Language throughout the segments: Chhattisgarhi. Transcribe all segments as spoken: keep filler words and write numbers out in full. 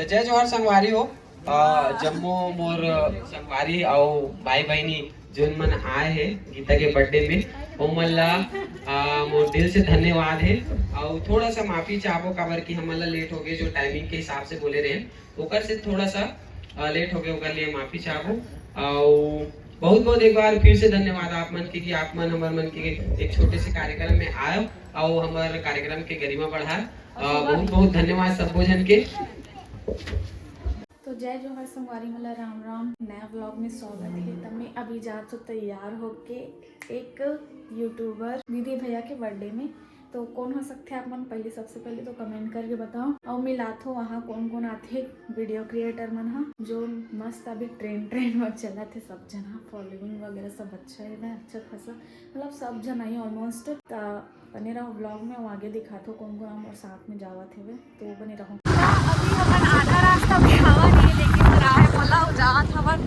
त जय जोहार संगवारी हो। अ, जम्मो मोर संगवारी अउ भाई बहिनी जोन मन आए हे गीता के बर्थडे में, ओमन ला, अ, मोर दिल से धन्यवाद हे। अउ थोड़ा सा माफी चाहबो, काबर कि हमन ला लेट हो गए, जो टाइमिंग के हिसाब से बोले रहे ओकर से थोड़ा सा, अ, लेट हो गए, ओकर लिए माफी चाहबो। अउ बहुत बहुत एक बार फिर से धन्यवाद आप मन के कि आप मन हमर मन के एक छोटे से कार्यक्रम में आयो अउ हमर कार्यक्रम के गरिमा बढ़ाए। अ, बहुत बहुत धन्यवाद सबो झन के। तो जय जोहार संगवारी मन ला, राम राम। नया व्लॉग में स्वागत है। तब मैं अभी जा तो तैयार होके एक यूट्यूबर दीदी भैया के बर्थडे में। तो कौन हो सकते हैं आप मन, पहले, सबसे पहले तो कमेंट करके बताओ। और मिलात हो वहाँ कौन कौन आते हैं वीडियो क्रिएटर मन हा, जो मस्त अभी ट्रेंड ट्रेंड में चलत है, सब जना फॉलोइंग वगैरह सब अच्छा है, अच्छा खासा, मतलब सब जना ही ऑलमोस्ट। बने रहो व्लॉग में, आगे दिखात हो कौन कौन हमर साथ में जावत हेवे, तो बने रहो। अभी हमन आधा रास्ता में आवा नहीं, लेकिन राह बोला जात हवन।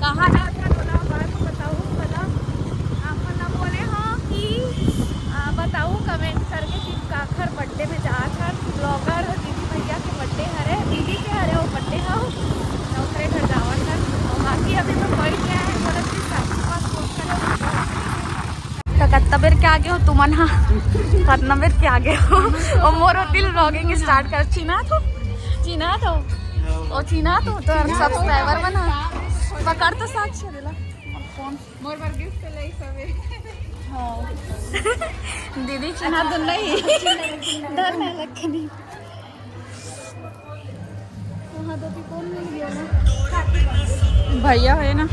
कहाँ जात हन ओला बाद में बताहू। मतलब आप मन ला बोले हो कि, आ, बताहू कमेंट करके कि काखर बर्थडे में जात हन। ब्लॉगर दीदी भैया के बर्थडे हरे, दीदी के हरे वो बर्थडे हो, तो ओकरे घर जावत हन। और बाकी अभी तो बैठ गया है, बोला कि सासू पास फोन करे। तो कत्ता बेर के आगे हो तुमन हा? कतना बेर के आगे हो? ओ मोर दिल व्लॉगिंग स्टार्ट कर। चिन्हा तो, चिन्हा तो, ओ चिन्हा तो, तो सब्सक्राइबर बना। पकड़ तो साक्षी दिला। मोर बर गिफ्ट लाई सबे। हाँ। दीदी चिन्हा तो नहीं। डर ना रखनी। वहाँ तो भी कौन मिल गया ना? भैया है ना।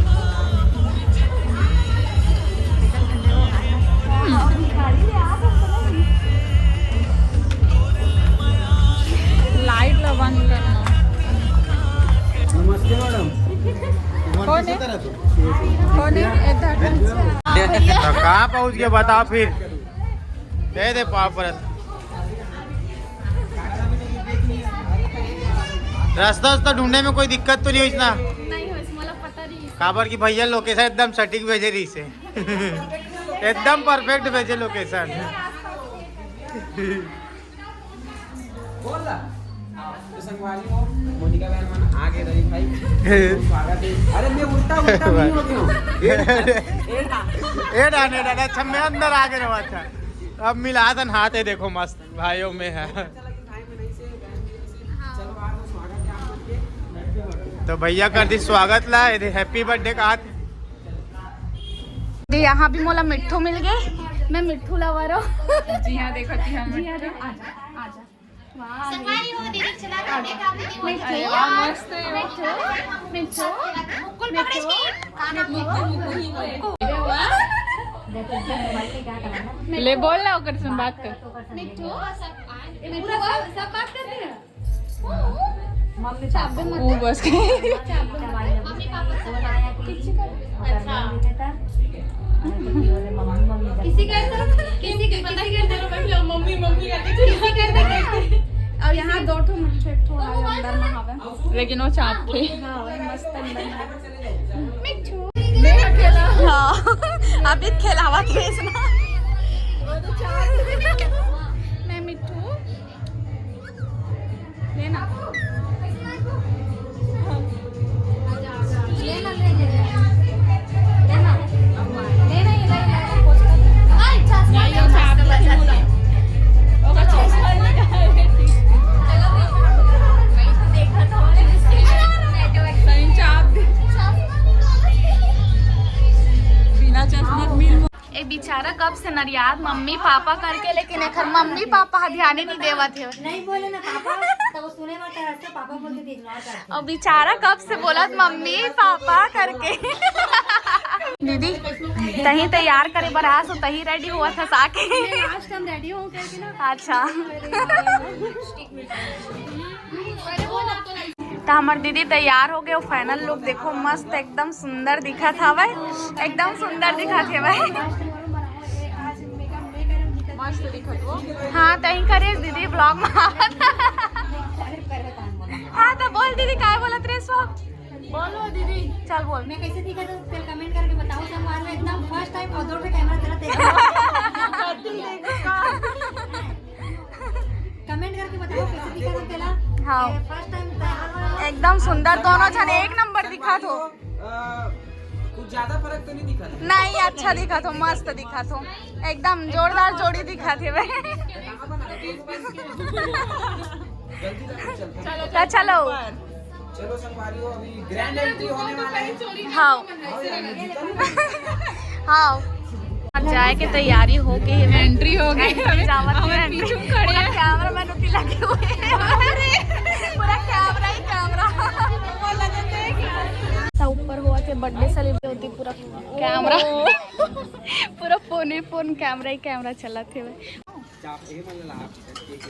लाइट ला बंद करना। नमस्ते मैडम। कौन है? कौन है? इधर। तो कहाँ पहुँच गए बताओ फिर। दे दे पाँव परत। रास्ता वास्ता ढूंढे में कोई दिक्कत तो नहीं होइस ना? नहीं होइस, मोला पता नहीं। काबर कि भैया लोकेशन एकदम सटीक भेजे रहिस हे। एकदम परफेक्ट भेजे लोकेशन। बोल ना। तो संगवारी हो, मोनिका बहन मन आगे रही भाई। स्वागत है। अरे मैं उल्टा, उल्टा नहीं हो गया हूँ। ए डाने, डाने, अच्छा मैं अंदर आगे रहा था। अब मिला दन हाथ है, देखो मस्त भाइयों में है। तो भैया कर दी स्वागत ला, ये हैप्पी बर्थडे का हाथ। दे, यहाँ भी मोला मिट्ठू मिल गए। मैं मिट्ठू लवर हूँ। जी हाँ, देखो जी हाँ, जी हाँ, मिट्ठू। आजा, आजा। वाह, संगवारी हो, दीदी चला के देखा, दीदी मिट्ठू। अरे वाह, मस्त है। मिट्ठू, मिट्ठू, मुकुल पकड़े की? मुकुल, मुकुल, मुकुल। ले बोल ना, ओकर से बात कर। मिट्ठू, मिट्ठू, सब, सब बात कर रहे हैं। मम्मी पापा वो बस। मम्मी पापा से। अच्छा। किसी का तो, किसी का, किसी का तो, मम्मी, मम्मी करके, किसी का तो। और यहाँ दो ठो मुझे थोड़ा अंदर में हवे। लेकिन वो चाप थे। हाँ, वो मस्त अंदर में। मिट्ठू। हाँ, अभी खेलावा खेस ना। वो तो चाप। मैं मिट्ठू। लेना। लेना, ले, ले, ले। लेना। लेना, ये ले, ले, ले, पोस्ट कर। आई, चश्मा ले, चश्मा ले। ओकर चश्मा निकाल। सही चाप। बिना चश्मा मिल ए बेचारा कब से नरियात मम्मी पापा करके, लेकिन एखर मम्मी पापा ह ध्याने नहीं देवत हे। नहीं बोले ना पापा, तब वो सुने मत, ऐसे पापा बोल के इग्नोर कर। और बेचारा कब से बोलत मम्मी पापा करके। दीदी, तही तैयार करे बर आस, तही रेडी हुआ था साके। मैं लास्ट टाइम रेडी हूँ करके ना। अच्छा। तो हमर दीदी तैयार हो गए, फाइनल लुक देखो, मस्त, एकदम सुंदर दिखत हवय, एकदम सुंदर दिखत हवय। मस्त दिखत हो। हाँ, तही करे दीदी ब्लॉग में। हाँ, तो बोल दीदी, काय बोलत रहे सो? बोलो दीदी। चल बोल। मैं कैसे दिखा था? फिर कमेंट करके बताओ, संगवार में एकदम फर्स्ट टाइम और दो पे कैमरा चला देखा। कमेंट करके बताओ कैसे दिखा था पहला। हाँ, एकदम सुंदर, दोनों झन एक नंबर दिखत हो। कुछ ज्यादा फर्क तो नहीं दिखा? नहीं, अच्छा दिखत हो, मस्त दिखत हो, एकदम जोरदार जोड़ी दिखत हे भाई। तो चलो। चलो संगवारी हो, अभी ग्रैंड एंट्री होने वाला है। हाँ। हाँ। अब जाए के तैयारी हो गई है। एंट्री हो गई है। जावत हमें है। पीछू खड़े हैं। कैमरा मैन उती लगे हुए हैं। पूरा कैमरा ही कैमरा। सब ऊपर हुआ के बर्थडे सेलिब्रेट होती, पूरा कैमरा, पूरा फोन ही फोन, कैमरा ही कैमरा चलत हे।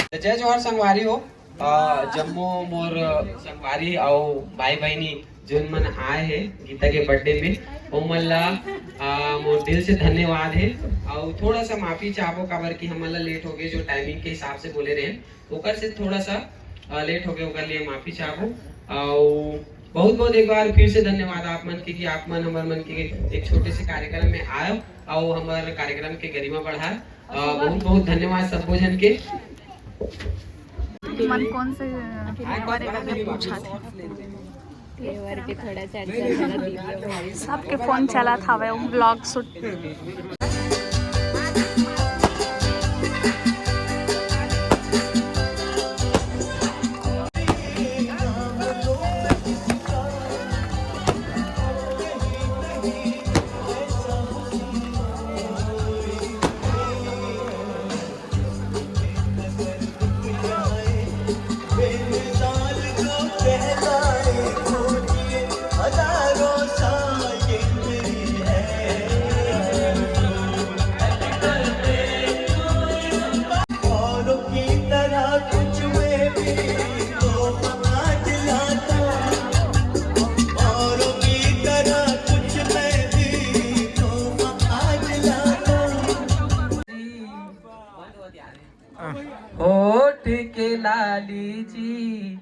तो जय जोहार संगवारी हो। अ, जम्मो मोर संगवारी अउ भाई बहिनी जोन मन आए हे गीता के बर्थडे में, ओमन ला, अ, मोर दिल से धन्यवाद हे। अउ थोड़ा सा माफी चाहबो, काबर कि हमन ला लेट हो गए, जो टाइमिंग के हिसाब से बोले रहे, ओकर से थोड़ा सा, अ, लेट हो गए, ओकर लिए माफी चाहबो। अउ बहुत बहुत एक बार फिर से धन्यवाद आप मन के, कि आप मन हमर मन के एक छोटे से कार्यक्रम में आयो अउ हमर कार्यक्रम के गरिमा बढ़ाए। अ, बहुत बहुत धन्यवाद सबो झन के। मन कौन से फ्लेवर है करके पूछा था। फ्लेवर के थोड़ा सा चर्चा। सबके फोन चला था, वो ब्लॉग शूट। होठ के लाली जी।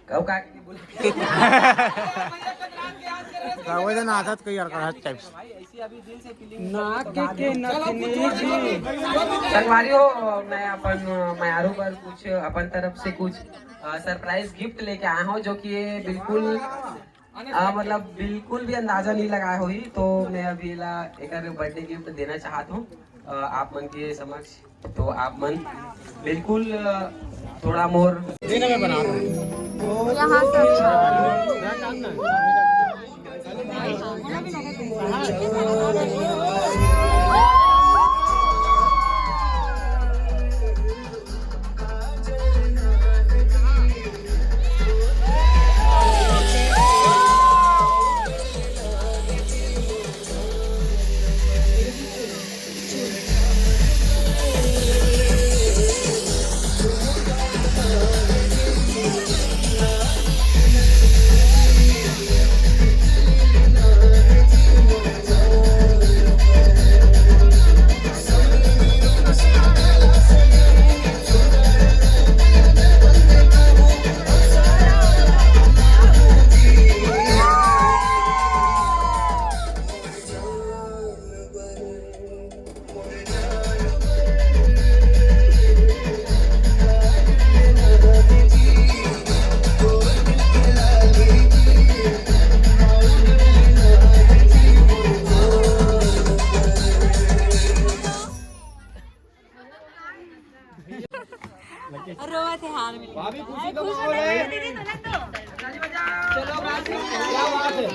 अब का वजन आदत के यार करत टाइप्स। नाक के नथनी जी। संगवारी हो, मैं अपन मयारू पर कुछ अपन तरफ से कुछ, अ, सरप्राइज गिफ्ट लेके आया हूँ, जो कि ये बिल्कुल, अ, मतलब बिल्कुल भी अंदाजा नहीं लगाए होही। तो मैं अभी ला एकर बर्थडे गिफ्ट देना चाहत हूँ, अ, आप मन के समक्ष। तो आप मन बिल्कुल, अ, थोड़ा मोर। यहाँ से रोवत है हार में। भाभी, खुशी का माहौल है। चलो, क्या बात है।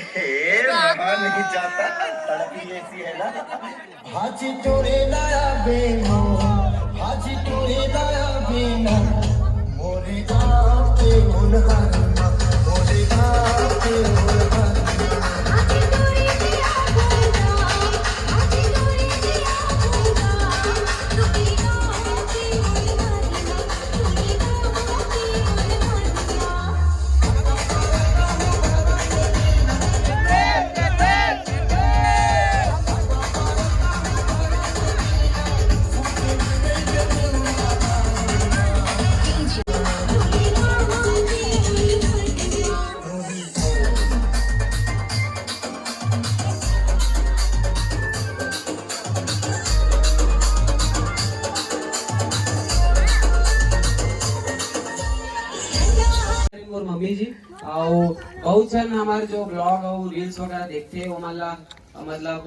ये रहा नहीं जाता, तड़प ही ऐसी है ना। भाजी टोरे लाया बे माँ, भाजी टोरे लाया बे माँ, मोरे गाँव के हुनहर माँ, मोरे गाँव के हुनहर माँ। मोर मम्मी जी, अउ बहुत झन हमारे जो vlog अउ reels वगैरह देखते हैं, वो मन ला, मतलब,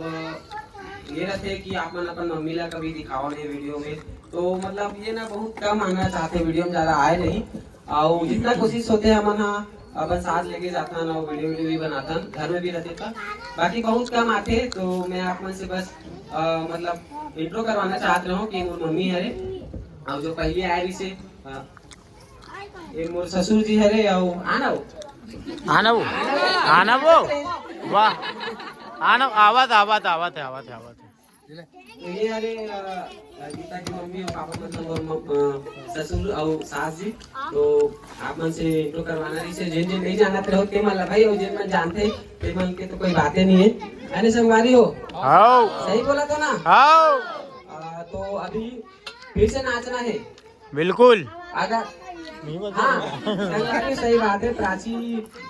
ये रहते कि आप मन अपन मम्मी ला कभी दिखाओ नहीं video में, तो मतलब ये ना बहुत कम आना चाहते, video में ज्यादा आए नहीं। अउ जितना कोशिश होते हमन हा अपन साथ लेके जाथन अउ video video भी बनाथन, घर में भी रहते त, बाकी बहुत कम आते। तो मैं आप मन से बस, अ, मतलब intro करवाना चाहत रहूं कि मोर मम्मी हरे अउ जो पहले आए रहिसे, अ, ये मोर ससुर जी हरे अउ आना वो। आना वो, आना वो, वाह, आना, आवत, आवत, आवत है, आवत है, आवत है। तो ये हरे, अ, गीता के मम्मी और पापा, मतलब, और म-, अ, ससुर और सास जी। तो आप मन से intro करवाना रहिसे, जिन जिन नहीं जानत रहो ते मन ला भाई, और जिन मन जानते ते मन के तो कोई बातें नहीं है। अरे संगवारी हो, हाँ। सही बोला था ना? हाँ। अ, तो अभी फिर से नाचना है। बिल्कुल। अगर, हाँ, संगवारी, सही बात है, प्राची,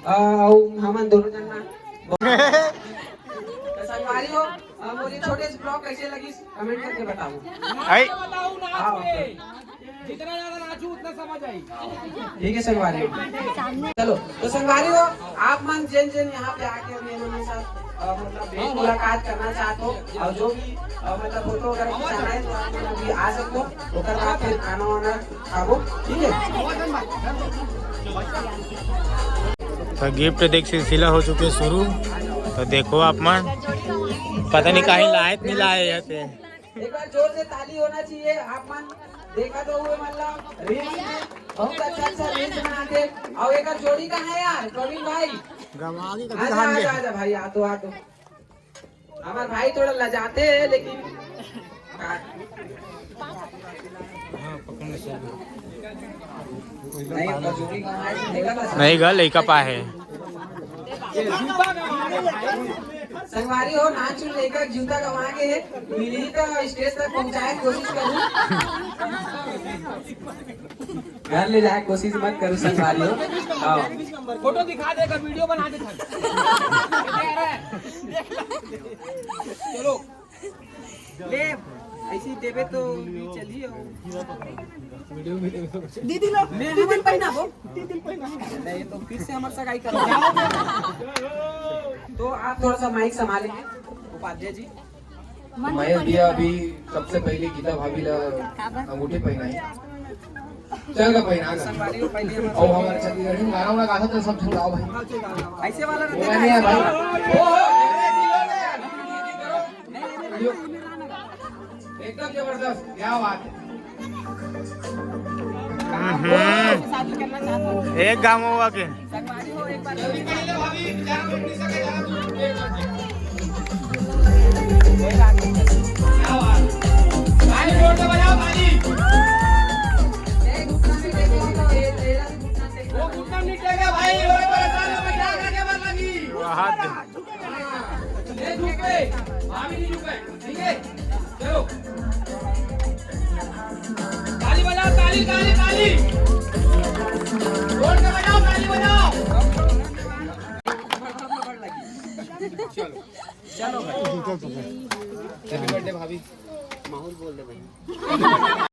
अ, अउ हमन दोनों जन ना। संगवारी हो, अ, मोर ये छोटे से ब्लॉग कैसे लगिस, कमेंट करके बताओ। आई। बताओ नाच हाँ, में। जितना ज्यादा नाचू, उतना समझ आई। ठीक है संगवारी हो। चलो, तो संगवारी हो, आप मन जेन जेन यहाँ पे आके अभी इन्होंने साथ, अ, मतलब भेंट मुलाकात करना चाहते हो और जो भी, अ, मतलब फोटो वगैरह खिंचाना है तो आप मन अभी आ सकते हो। ओकर बाद फिर खाना वाना खाबो, ठीक है? तो गिफ्ट देख सिलसिला हो चुके शुरू। तो देखो आप मन, पता नहीं कहीं लाए त नहीं लाए यहाँ पे। एक बार जोर से ताली होना चाहिए। आप मन देखा तो हुए मतलब रील्स में बहुत अच्छा अच्छा रील्स बनाते। और एक जोड़ी कहाँ है यार, प्रवीण भाई? गंवा के कभी आजा, कहाँ आजा, गए? आजा भाई, आ तो, आ तो। हमारे भाई थोड़ा लजाते हैं लेकिन नहीं, जोड़ी कहाँ है? देखा था? नहीं गा, लइका पा है। संगवारी हो, नानचुन लइका जूता गंवा के हे, मिली त स्टेज तक पहुंचाए के कोशिश करूं। घर ले जाए के कोशिश मत करू संगवारी हो। हाँ। फोटो दिखा देगा, वीडियो बना दे। चलो। ले, ऐसे ही देबे तो भी चलिए। दीदी लो, दीदी पहना वो। नहीं, तो फिर से हमारे सगाई करो। तो आप थोड़ा सा माइक संभालेंगे, उपाध्याय जी। मैं दिया अभी सबसे पहले गीता भाभी ला अंगूठी पहनाई। चल का पहना का। संगवारी हो, पहले हम और हमारे छत्तीसगढ़ी में गाना वाना गाता तो सब झुकाओ भाई। ऐसे वाला रहता है। नहीं यार भाई। एकदम जबरदस्त, क्या बात है। हम्म। एक गाँव हुआ के। क्या बात है। भाई, जोर से बजाओ ताली। वो घुटना नहीं टेका भाई, वो परेशान हो गया, क्या करके मर लगी। वाह। नहीं झुक पे, भाभी नहीं झुक पे, ठीक है? चलो। ताली बजाओ, ताली, ताली, ताली। जोर से बजाओ, ताली बजाओ। चलो। चलो भाई। हैप्पी बर्थडे भाभी। माहौल बोल दे भाई।